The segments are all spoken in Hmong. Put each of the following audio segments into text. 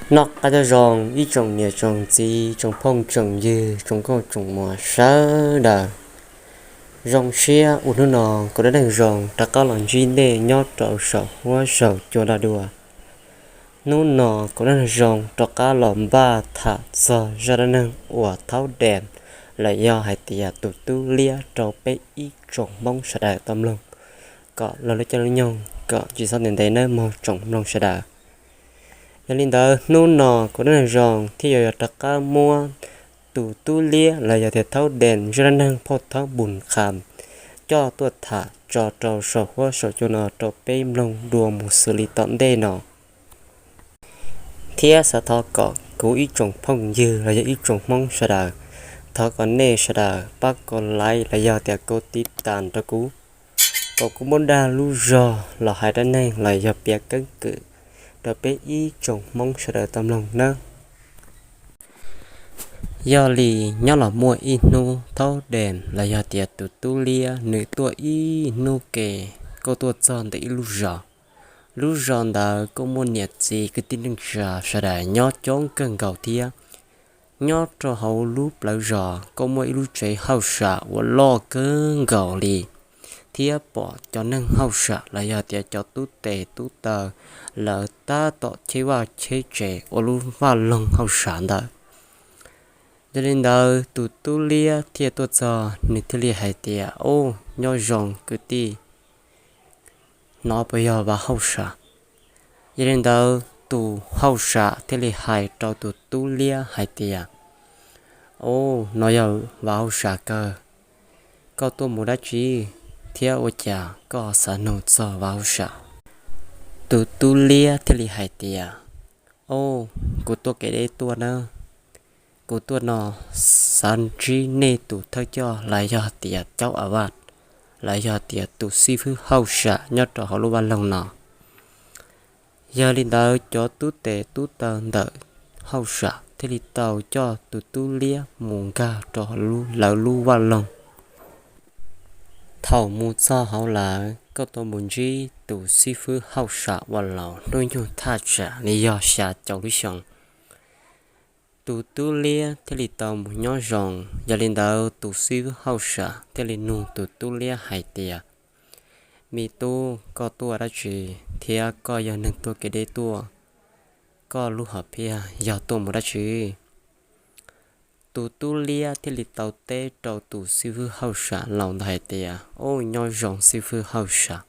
Noj qab nyob zoo ib tsoom niam tsoom txiv, tsoom phooj tsoom ywg, tsoom nkauj tsoom muam sawv daws. Zoo siab uas hnub no kuv dab neeg zoo rov qab los ntsib nej nyob rau saum huab saum cua no dua. Hnub no kuv dab neeg zoo rov qab los npaj tham txog zaj dab neeg uas thaub dees los yog hais tias tus tub liab rau peb ib tsoom Hmoob sawv daws tau mloog kom lawv lub caij lub nyoog kom tsis txhob ntev ntev nawb mog tsoom mloog sawv daws. Yog li ntawd hnub no kuv dab neeg zoo thiaj yuav yog rov qab muab tus tub liab los yog tias thaub dees zaj dab neeg phauj thaub npus qhas coj tuaj tham tso rau saum huab saum cua no rau peb mloog dua mus xws li tom ntej no. Thiab xav thov kom kuv ib tsoom phooj ywg los yog ib tsoom Hmoob sawv daws, thov kom nej sawv daws pab kaum like los yog tias kaum tiv tas rau kuv, kom kuv muab dag lub zog los hais dab neeg los yog piav keeb kwm rau peb ib tsoom Hmoob sawv daws tau mloog nawb. Yog li nyob los muaj ib hnub thaub dees los yog tias tus tub liab nws tuaj ib hnub ke, kuj tuaj txog ntawm ib lub zos. Lub zos ntawd kuj muaj niam txiv kwv tij neej tsa sawv daws nyob coob kawg nkaus thiab. Nyob rau hauv lub plawv zos kuj muaj ib lub tsev hauj sam uas loj kawg nkaus li, thiab pom cov neeg hauj sam los yog tias cov tub tes tub taw lawv tab tom cheb vaj cheb tsev ua lub vaj loog hauj sam ntawd. Yog li ntawd tus tub liab thiaj tuaj txog nws thiaj li hais tias, Ub, nyob zoo kwv tij, no puas yog Vam hauj sam? Yog li ntawd tus hauj sam thiaj li hais rau tus tub liab hais tias, Ub, no yog Vam hauj sam kawg. Koj tuaj mus dab tsi thiab ua cas koj xav nug txog Vam hauj sam? Tus tub liab thiaj li hais tias, Ub, kuv tuaj kev deb tuaj nawb. Kuv tuaj no xav ntsib nej tus thawj coj los yog tias caub a vaj, los yog tias tus xib fwb hauj sam nyob rau hauv lub vaj loog no. Yog li ntawd cov tub tes tub taw ntawm hauj sam thiaj li tau coj tus tub liab mus nkag rau lawv lub vaj loog. Thaum mus txog hauv lawm, koj tuaj mus ntsib tus xib fwb hauj sam uas laus hnub nyoog thaj tsam li yog xya caum lub xyoo. Tus tub liab thiaj li tau mus nyob zoo. Yog li ntawd tus xib fwb hauj sam thiaj li nug tus tub liab hais tias, Me tub, koj tuaj dab tsi thiab koj yog neeg tuaj kev deb tuaj, koj lub hom phiaj yog tuaj mus dab tsi? Tus tub liab thiaj li tau teb rau tus xib fwb hauj sam laus ntawd hais tias, Ub, nyob zoo xib fwb hauj sam.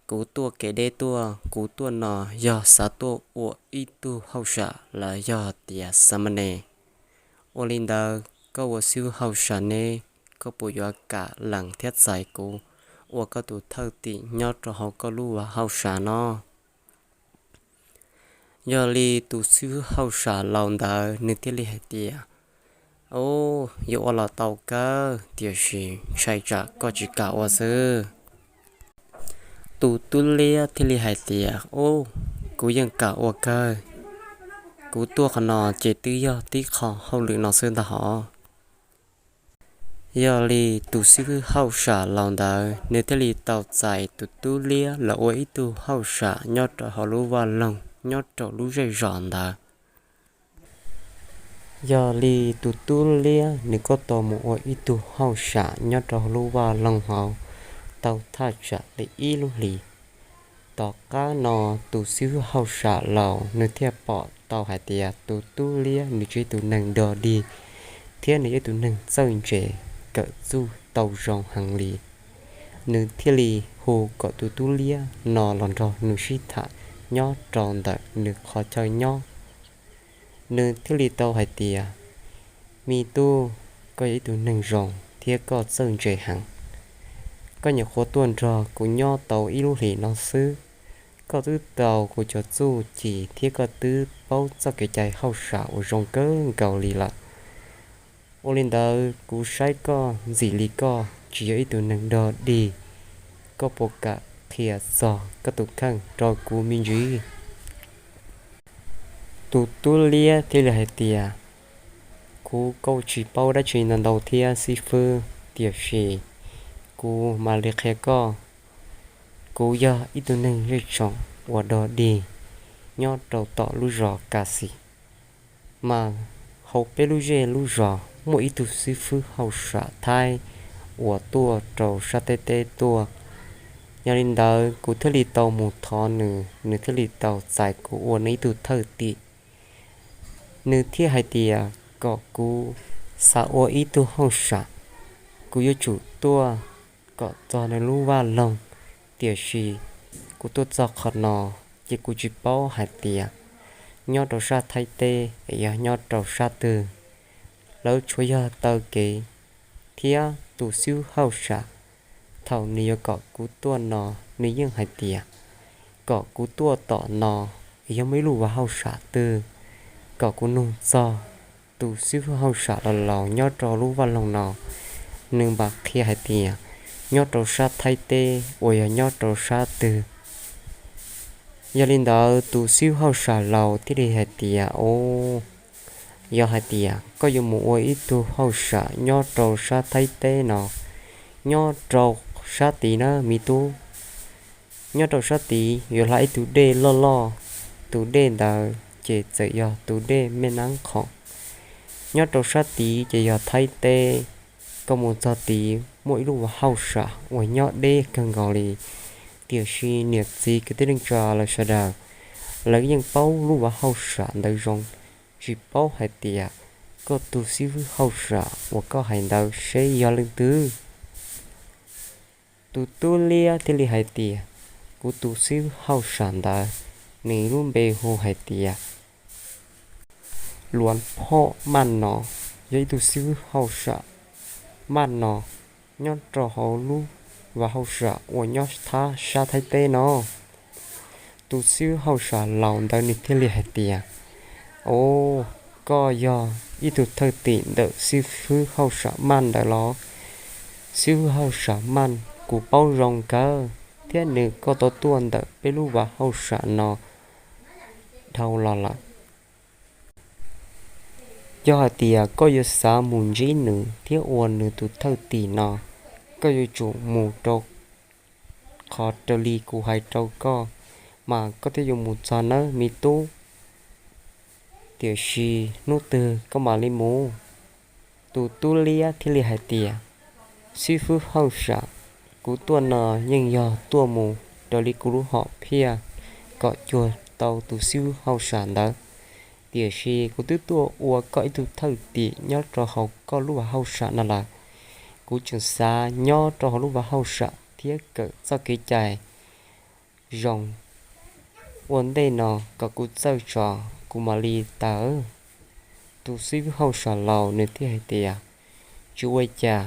Kuv tuaj kev deb tuaj, kuv tuaj no yog xav tuaj ua ib tug hauj sam los yog tias xa ma ne. Ua li ntawd koj ua xib fwb hauj sam ne, koj puas yuav kam lees thiab txais kuv ua koj tus thawj tim nyob rau hauv koj lub vaj hauj sam no? Yog li tus xib fwb hauj sam laus ntawd nws thiaj li hais tias, Ub, yuav ua los tau kawg, tiam sis ntshai tsam koj tsis kam ua xwb. Tus tub liab thiaj li hais tias, Ub, kuv yeej kam ua kawg. Kuv tuaj qhov no ces twb yog tib qho hauj lwm no xwb ntag hov. Yog li tus xib fwb hauj sam laus ntawd nws thiaj li tau txais tus tub liab los ua ib tug hauj sam nyob rau hauv lub vaj loog nyob rau lub zej zos ntawd. Yog li tus tub liab nws kuj tau mus ua ib tug hauj sam nyob rau hauv lub vaj loog hauv tau thaj tsam li ib lub hlis. Tom qab no tus xib fwb hauj sam laus nws thiaj pom tau hais tias tus tub liab nws tsis yog ib tug neeg dog dig, thiab nws yog ib tug neeg txawj ntse, kawm txuj tau zoo heev li. Nws thiaj li hu kom tus tub liab no los nrog nws sib tham nyob rau ntawm nws qhov chaw nyob. Nws thiaj li tau hais tias, Me tub, koj yog ib tug neeg zoo thiab koj txawj ntse heev. Koj nyuam qhuav tuaj nrog kuv nyob tau ib lub hlis no xwb, koj twb tau kuv cov txuj ci thiab koj twb paub txoj kev cai hauj sam uas zoo kawg nkaus li lawm. Ua li ntawd kuv saib koj ntxim li koj tsis yog ib tug neeg dog dig, koj puas kam qhia txog koj tus kheej rau kuv me ntsis? Tus tub liab thiaj li hais tias, Kuv kuj tsis paub dab tsi ntau ntau thiab xib fwb, tiam sis kuv mam li qhia koj. Kuv yog ib tug neeg zej tsoom uas dog dig, nyob rau tom lub zos Kas Xis. Mas hauv peb lub zej lub zos muaj ib tug xib fwb hauj sam Thaib uas tuaj rau sab Thaib teb tuaj. Yog li ntawd kuv thiaj li tau mus thov nws, nws thiaj li tau txais kuv ua nws ib tug thawj tim. Nws thiaj hais tias kom kuv xav ua ib tug hauj sam, kuv yuav tsum tuaj kom txog nws lub vaj loog. Tiam sis kuv tuaj txog qhov no ces kuv tsis paub hais tias nyob rau sab Thaib teb es yog nyob rau sab twg. Lawv tsuas yog taw kev, thiab tus xib fwb hauj sam, thaum nws yuav kom kuv tuaj no, nws yeej hais tias kom kuv tuaj tom no, es yog muaj ib lub vaj hauj sam twg, kom kuv nug txog tus xib fwb hauj sam laus laus nyob rau lub vaj loog no. Nws mam qhia hais tias nyob rau sab Thaib teb uas yog nyob rau sab twg. Yog li ntawd tus xib fwb hauj sam laus thiaj li hais tias, o, yog hais tias koj yuav mus ua ib tug hauj sam nyob rau sab Thaib teb no, nyob rau sab tid na me tub. Nyob rau sab tid yuav hla ib tug dej loj loj, tus dej ntawd ces txawm yog tus dej Mej Nab Khoom. Nyob rau sab tid ces yog Thaib teb. Koj mus txog tid muaj ib lub vaj hauj sam uas nyob deb kawg nkaus li, tiam sis niam txiv kwv tij neej tsa lawv sawv daws, lawv yeej paub lub vaj hauj sam ntawd zoo, tsis paub hais tias koj tus xib fwb hauj sam uas koj hais ntawd seb yog leej twg. Tus tub liab thiaj li hais tias, kuv tus xib fwb hauj sam ntawd, nws lub npe hu hais tias Luav Phoj Maj no, yog ib tug xib fwb hauj sam maj no nyob rau hauv lub vaj hauj sam uas nyob thab sab Thaib teb no. Tus xib fwb hauj sam laus ntawd nws thiaj li hais tias, o, koj yog ib tug thawj tim ntawm xib fwb hauj sam maj ntawd los? Xib fwb hauj sam maj, kuv paub zoo kawg, thiab nws kuj tau tuaj ntawm peb lub vaj hauj sam no dhau los lawm. Yog hais tias koj yuav xav mus ntsib nws thiab ua nws tus thawj tim no, koj yuav tsum mus rau qhov raws li kuv hais rau koj, mas koj thiaj yuav mus txog nawb me tub. Tiam sis hnub twg koj mam li mus? Tus tub liab thiaj li hais tias, xib fwb hauj sam, kuv tuaj no yeej yog tuaj mus raws li kuv lub hom phiaj kom cuag tau tus xib fwb hauj sam ntawd. Tiam sis kuv twb tuaj ua koj ib tug thawj tim nyob rau hauv koj lub vaj hauj sam no lawm. Kuv tseem xav nyob rau hauv lub vaj hauj sam thiab kawm txoj kev cai zoo ua ntej no kom kuv txawj tso kuv mam li tawm. Tus xib fwb hauj sam laus nws thiaj hais tias, tsis ua cas,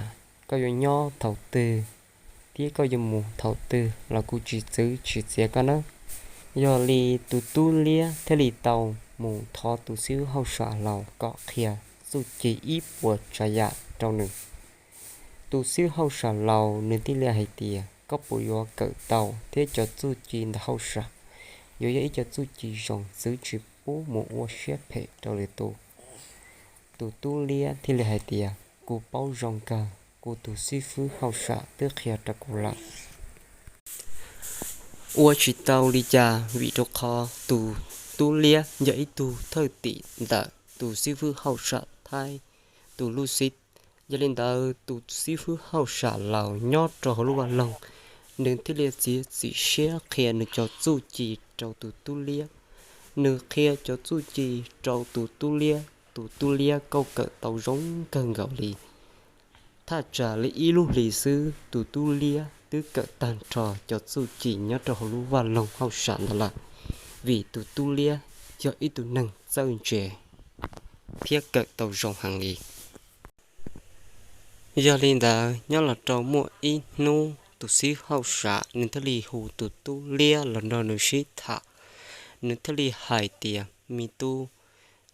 koj yuav nyob thaum twg thiab koj yuav mus thaum twg los kuv tsis txwv tsis txiav koj nawb. Yog li tus tub liab thiaj li tau mus thov tus xib fwb hauj sam laus kom qhia txuj ci ib puas tsav yam rau nws. Tus xib fwb hauj sam laus nws thiaj li hais tias, koj puas yuav kawm tau thiab cov txuj ci ntawm hauj sam? Yuav yog ib co txuj ci zoo, txwv tsis pub mus ua siab phem rau lwm tus. Tus tub liab thiaj li hais tias, kuv paub zoo kawg, kuv tus xib fwb hauj sam twb qhia rau kuv lawm. Ua tsis tau li cas vim rau qhov tus tub liab yog ib tug thawj tim ntawm tus xib fwb hauj sam Thaib tus lub xib. Yog li ntawd tus xib fwb hauj sam laus nyob rau hauv lub vaj loog, nws thiaj li txiav txim siab qhia nws cov txuj ci rau tus tub liab. Nws qhia cov txuj ci rau tus tub liab, tus tub liab kuj kawm tau zoo kawg nkaus li. Thaj tsam li ib lub hlis xwb tus tub liab twb kawm tag nrho cov txuj ci nyob rau hauv lub vaj loog hauj sam ntawd lawm, vim tus tub liab yog ib tug neeg txawj ntse thiab kawm tau zoo heev li. Yog li ntawd nyob los rau muaj ib hnub tus xib hauj sam nws thiaj li hu tus tub liab los nrog nws sib tham. Nws thiaj li hais tias, me tub,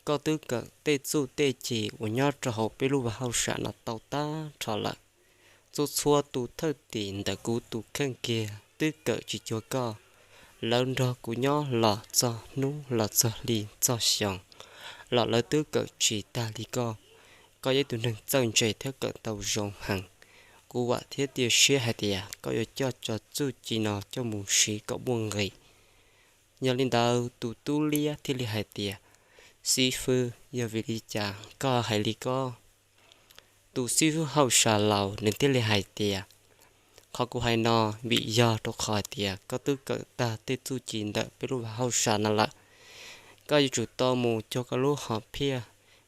koj twb kawm tej txuj tej ci uas nyob rau hauv peb lub vaj hauj sam no tau tag nrho lawm. Txhua txhua tus thawj tim ntawm kuv tus kheej kiag twb kawm tsis cuag koj. Lawv nrog kuv nyob los txog hnub los txog hli txog xyoo los lawv twb kawm tsis tag li koj. Koj yog ib tug neeg txawj ntse thiab kawm tau zoo heev. Kuv vam thiab cia siab hais tias koj yuav coj cov txuj ci no coj mus siv kom muaj nqis. Yog li ntawd tus tub liab thiaj li hais tias, Xib fwb, yog vim li cas koj hais li ko? Tus xib fwb hauj sam laus nws thiaj li hais tias, Qhov kuv hais no vim yog rau qhov hais tias koj twb kawm tag tej txuj ci ntawm peb lub vaj hauj sam no lawm. Koj yuav tsum tau mus cog koj lub hom phiaj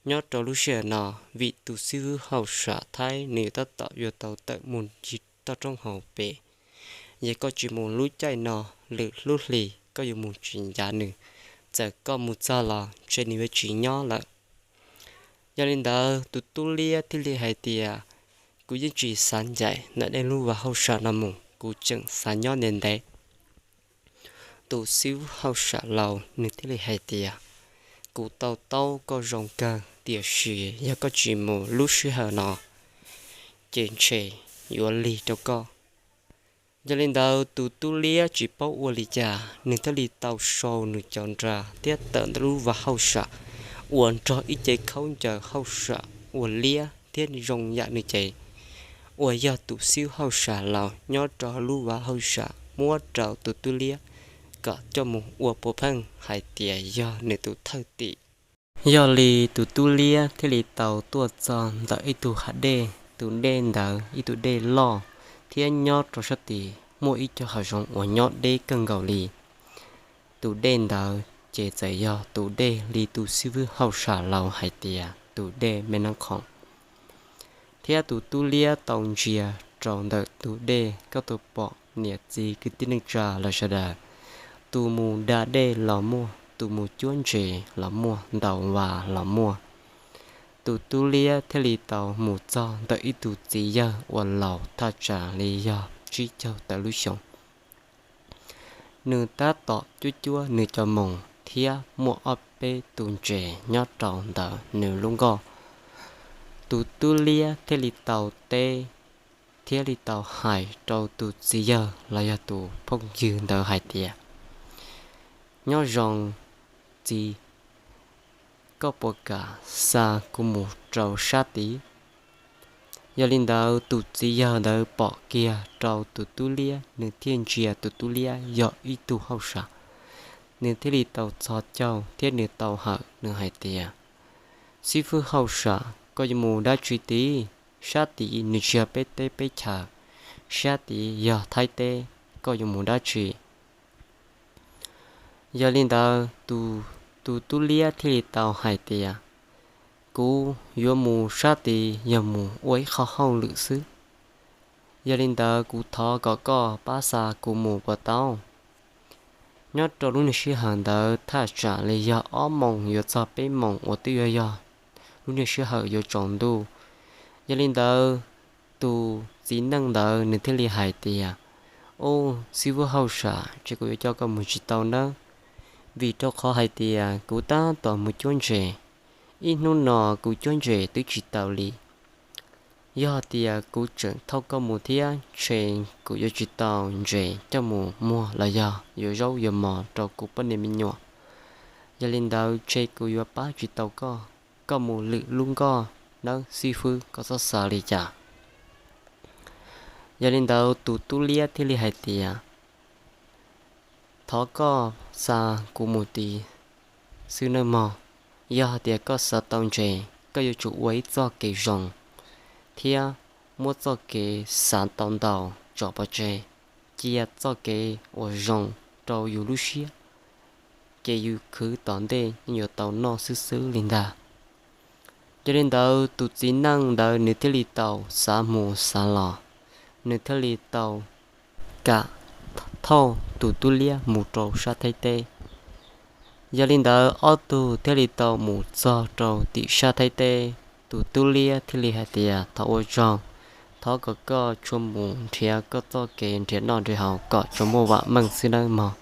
nyob rau lub sij hawm no, vim tus xib fwb hauj sam Thaib nws yuav tab tom yuav tau tawm mus ncig toj roob hauv pes. Yog koj tsis mus lub caij no, lwm lub hlis koj yuav mus tsis ncav nws. Txawm koj mus txog los ntshe nws yuav tsis nyob lawm. Yog li ntawd tus tub liab thiaj li hais tias, Kuv yeej tsis xav ncaim ntawm nej lub vaj hauj sam no mus, kuv tseem xav nyob ntev ntev. Tus xib fwb hauj sam laus nws thiaj li hais tias, Kuv to taub koj zoo kawg, tiam sis yog koj tsis mus lub sij hawm no, ces ntshe yuav lig rau koj. Yog li ntawd tus tub liab tsis paub ua li cas, nws thiaj li tau sau nws cov nra thiab tawm ntawm lub vaj hauj sam uas nrog ib ce khaub ncaws hauj sam uas liab thiab zoo yam nws ces, uas yog tus xib fwb hauj sam laus nyob rau lub vaj hauj sam muab rau tus tub liab kom coj mus ua puav pheej hais tias yog nws tus thwj tim. Yog li tus tub liab thiaj li tau tuaj txog ntawm ib tug hav dej, tus dej ntawd ib tug dej loj thiab nyob rau sab tid muaj ib co hav zoov uas nyob deb kawg nkaus li. Tus dej ntawd ces txawm yog tus dej li tus xib fwb hauj sam laus hais tias tus dej me neeb khoom. Thiab tus tub liab tau ntsia rau ntawm tus dej, koj tau pom niam txiv kwv tij neej tsa lawv sawv daws, tus mus da dej los muaj, tus mus cuab ntses los muaj, ntaus vas los muaj. Tus tub liab thiaj li tau mus txog ntawm ib tug txiv yawg uas laus thaj tsam li yog tsib caug tawm lub xyoo. Nws tab tom cuab cuab nws cov moos thiab muaj ob peb tus ntses nyob rau ntawm nws lub nkoj. Tus tub liab thiaj li tau teb thiab li tau hais rau tus txiv yawg los yog tus phooj ywg ntawd hais tias, Nyob zoo txiv, koj puas kam xa kuv mus rau sab tid? Yog li ntawd tus txiv yawg ntawd pom kiag rau tus tub liab, nws thiaj ntsia tus tub liab yog ib tug hauj sam. Nws thiaj li tau txhos caug thiab nws tau hawm, nws hais tias, Xib fwb hauj sam, koj yuav mus dab tsi tid? Sab tid nws tsis yog peb teb peb chaws, sab tid yog Thaib teb, koj yuav mus dab tsi? Yog li ntawd tus, tus tub liab thiaj li tau hais tias, Kuv yuav mus sab tid yog mus ua ib qho hauj lwm xwb. Yog li ntawd kuv thov kom koj pab xa kuv mus puas tau? Nyob rau lub niag sij hawm ntawd thaj tsam li yog ob moos yuav txog peb moos uas twb yuav yog lub niag sij hawm yuav tsaus ntuj. Yog li ntawd tus txiv neej ntawd nws thiaj li hais tias, Au, xib fwb hauj sam, ces kuv yuav coj koj mus tsis tau nawb, vim rau qhov hais tias kuv tab tom mus cuab ntses, ib hnub no kuv cuab ntses twb tsis tau li. Yog tias kuv tseem thauj koj mus thiab ntshe kuv yuav tsis tau ntses coj mus muag los yog yuav zaub yuav mov rau kuv poj niam me nyuam. Yog li ntawd ntshe kuv yuav pab tsis tau koj, koj mus lwm lub nkoj nawb xib fwb, koj txhob xav li cas. Yog li ntawd tus tub liab thiaj li hais tias, Thov koj xa kuv mus tid xwb nawb mog. Yog hais tias koj xav tau ntses, koj yuav tsum ua ib txoj kev zoo thiab muab txoj kev xav tau ntau tso pov tseg, cia txoj kev uas zoo rau yus lub siab, ces yus khwv tom ntej yeej yuav tau noj xwb xwb li ntag. Yog li ntawd tus txiv neej ntawd nws thiaj li tau xav mus xav los, nws thiaj li tau kam thauj tus tub liab mus rau sab Thaib teb. Yog li ntawd ob tug thiaj li tau mus txog rau tim sab Thaib teb. Tus tub liab thiaj li hais tias, Thov ua tsaug, thov kom koj tsuas mus nrhiav koj txoj kev nrhiav noj nrhiav haus kom tsuas muaj vam meej xwb nawb mog,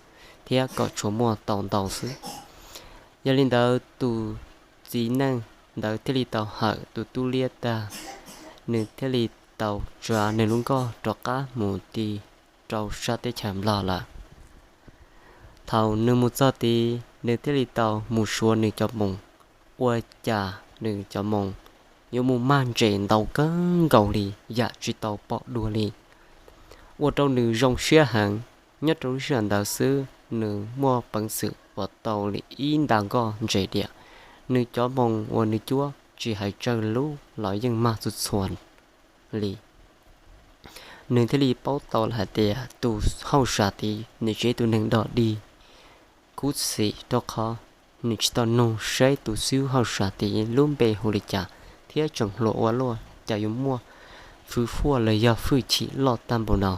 thiab kom tsuas muaj tau ntau xwb. Yog li ntawd tus txiv neej ntawd thiaj li tau hawm tus tub liab tag, nws thiaj li tau tsav nws lub nkoj rov qab mus ti rau sab teb chaws Nplog lawm. Thaum nws mus txog tid, nws thiaj li tau mus suav nws cov moos, ua cas nws cov moos yuav mus mag ntses ntau kawg nkaus li yam tsis tau pom dua li, ua rau nws zoo siab heev. Nyob rau lub sij hawm ntawd xwb, nws muaj peev xwm ua tau li ib nta nkoj ntse diam. Nws cov moo uas nws cuab tsis hais tsawg lub los yeej mag txhua txhua li. Nws thiaj li paub tau lawm hais tias tus hauj sam tid nws tsis yog ib tug neeg dog dig khuv xim, rau qhov nws tsis tau nug saib tus xib hwb hauj sam tid lub npe hu li cas thiab tseem hluas ua luaj cas yuav muaj hwj huaj los yog hwj chim loj tag npaum no.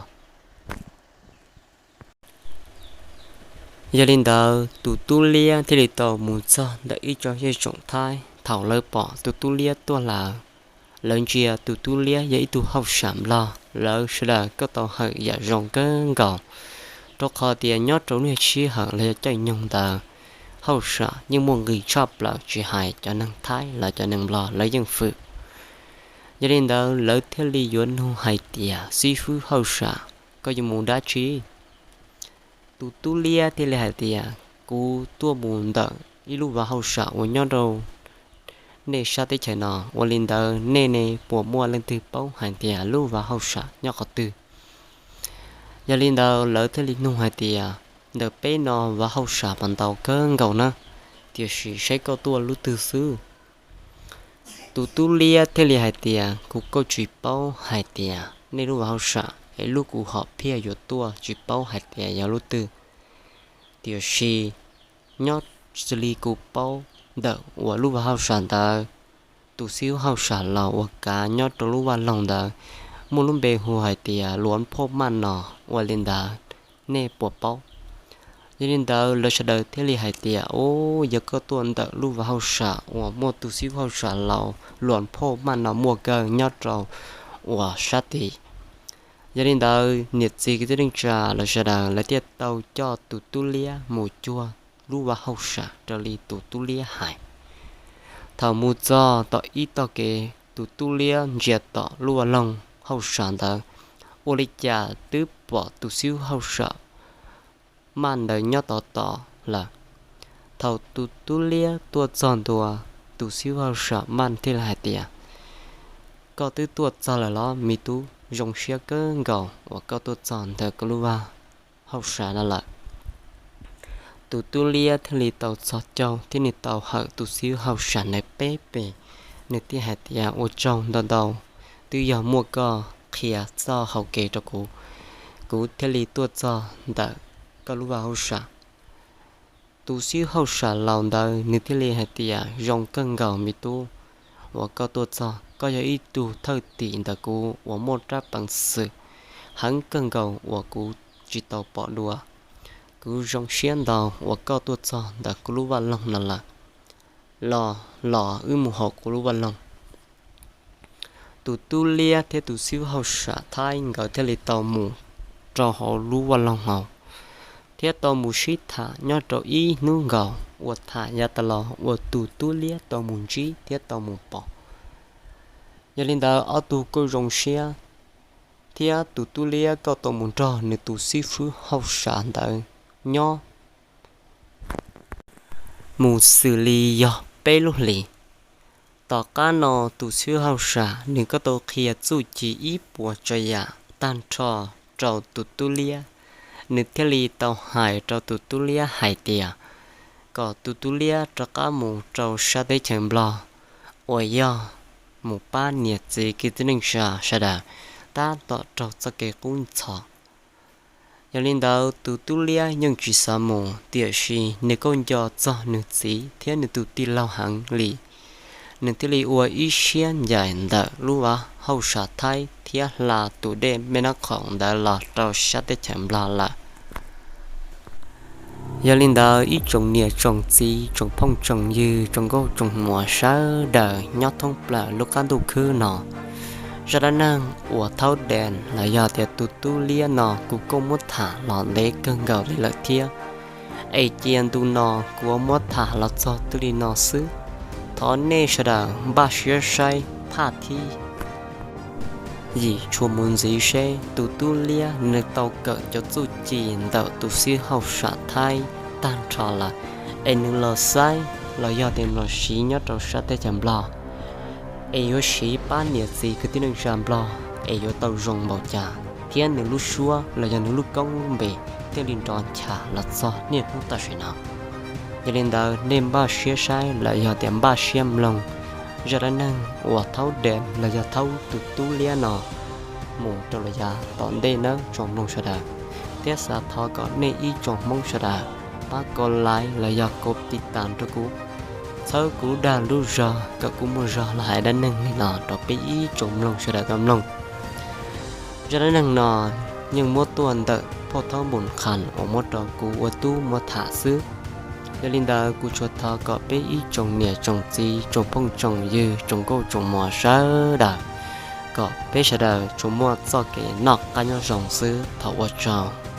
Yog li ntawd, tus tub liab thiaj li tau mus txog ntawm ib tsoom zej tsoom thaib. Thaum lawv pom tus tub liab tuaj lawm, lawv ntsia tus tub liab yog ib tug hauj sam nplog, lawv sawv daws kuj tau hawm yam zoo kawg nkaus, rau qhov tias nyob rau lub sij hawm los yog caij nyoog ntawd, hauj sam yeej muaj nqis tshaj plaws, tsis hais cov neeg thaib los cov neeg nplog lawv yeej hwm. Yog li ntawd, lawv thiaj li yuav nug hais tias, xib hwb hauj sam, koj yuav mus dab tsi? Tus tub liab thiaj li hais tias, kuv tuaj mus ntawm ib lub vaj hauj sam uas nyob rau nej sab teb chaws no, ua li ntawd nej ne puas muaj leej twg paub hais tias lub vaj hauj sam nyob qhov twg? Yog li ntawd, lawv thiaj li nug hais tias, ntawm peb no vaj hauj sam mas ntau kawg nkaus na, tiam sis saib koj tuaj lub twg xwb. Tus tub liab thiaj li hais tias, kuv kuj tsis paub hais tias nej lub vaj hauj sam es lub kuv hom phiaj yuav tuaj tsis paub hais tias yog lub twg, tiam sis nyob xws li kuv paub ntawm uas lub vaj hauj sam ntawd, tus xib hwb hauj sam laus uas kav nyob rau lub vaj loog ntawd muaj lub npe hu hais tias Luas Phoj Maj no, ua li ntawd nej puas paub? Yog li ntawd, lawv sawv daws thiaj li hais tias, u, yog koj tuaj ntawm lub vaj hauj sam uas muaj tus xib hwb hauj sam laus Luas Phoj Maj no muaj kawg nyob rau uas sab tid. Yog li ntawd, niam txiv kwv tij neej tsa lawv sawv daws lawv thiaj tau coj tus tub liab mus cuag lub vaj hauj sam raws li tus tub liab hais. Thaum mus txog tom ib tog kev, tus tub liab ntsia tom lub vaj loog hauj sam ntawd, ua li cas twb pom tus xib hwb hauj sam Maj ntawd nyob tod tod lawm. Thaum tus tub liab tuaj txog ntua, tus xib hwb hauj sam Maj thiaj li hais tias, koj twb tuaj txog lawm los me tub? Zoo siab kawg nkaus uas koj tuaj txog ntawm kuv lub vaj hauj sam no lawm. Tus tub liab thiaj li tau txhos caug thiab nws tau hawm tus xib hwb hauj sam ntawd peb pes, nws thiaj hais tias, ua tsaug ntau ntau, twb yog muaj koj qhia txoj hau kev rau kuv, kuv thiaj li tuaj txog ntawm koj lub vaj hauj sam. Tus xib hwb hauj sam laus ntawd nws thiaj li hais tias, zoo kawg nkaus me tub uas koj tuaj txog, koj yog ib tug thwj tim ntawm kuv uas muaj rab peev xwm heev kawg nkaus uas kuv tsis tau pom dua. Kuv zoo siab ntau uas koj tuaj txog ntawm kuv lub vaj loog no lawm. Los, los wb mus hauv kuv lub vaj loog. Tus tub liab thiab tus xib hwb hauj sam Thaib nkawd thiaj li tau mus rau hauv lub vaj loog hauv, thiab tau mus sib tham nyob rau ib hnub nkaus, uas tham yav tas los uas tus tub liab tau mus ntsib thiab tau mus pom. Yog li ntawd ob tug kuj zoo siab, thiab tus tub liab kuj tau mus nrog nws tus xib hwb hauj sam ntawd nyob mus xws li yog peb lub hlis. Tom qab no tus xib hwb hauj sam nws kuj tau qhia txuj ci ib puas tsav yam tag nrho rau tus tub liab. Nws thiaj li tau hais rau tus tub liab hais tias, kom tus tub liab rov qab mus rau sab teb chaws Nplog uas yog mus pab niam txiv kwv tij neej tsa sawv daws tab tom raug txoj kev qub ntxhov. Yog li ntawd, tus tub liab yeej tsis xav mus, tiam sis nws kuj nco txog nws txiv thiab nws tus tij laug heev li. Nws thiaj li ua ib siab ncaim ntawm lub vaj hauj sam Thaib thiab hla tus dej Meb Nab Khoom ntawd los rau sab teb chaws Nplog lawm. Yog li ntawd, ib tsoom niam tsoom txiv, tsoom phooj tsoom ywg, tsoom nkauj tsoom muam sawv daws nyob thoob plaws lub qab ntuj khwb no, zaj dab neeg uas thaub dees los yog tias tus tub liab no kuv kuj muab tham los ntev kawg nkaus li lawm thiab. Es cia ntu no kuv muab tham los txog twb li no xwb. Thov nej sawv daws npaj siab saib phaj thib yim tshuav mus ntxiv seb tus tub liab nws tau kawm cov txuj ci ntawm tus xib hwb hauj sam Thaib tag nrho lawm, es nws los saib los yog tias los siv nyob rau sab teb chaws Nplog, es yuav siv pab niam txiv kwv tij neej tsa Nplog es yuav tau zoo npaum cas, thiab nws lub suab los yog nws lub koob lub npe thiaj li nrov ncha los txog niaj hnub tam sim no. Yog li ntawd nej npaj siab saib los yog tias npaj siab mloog zaj dab neeg uas thaub dev los yog thaub tus tub liab no mus rau lawm yav tom ntej nawb tsoom mloog sawv daws. Thiab xav thov kom nej ib tsoom Hmoob sawv daws pab kov like los yog kov tiv tas rau kuv, txhawb kuv dag lub zog kom kuv muaj zog los hais dab neeg li no rau peb ib tsoom mloog sawv daws tau mloog. Zaj dab neeg no yeej muab tuaj ntawm phauj Thaub Npus Qhas uas muab rau kuv ua tub muab tham xwb. Yog li ntawd kuv tsuas thov kom peb ib tsoom niam tsoom txiv tsoom phooj tsoom ywg tsoom nkauj tsoom muam sawv daws kom peb sawv daws tsuas muaj txoj kev noj qab nyob zoo xwb, thov ua tsaug.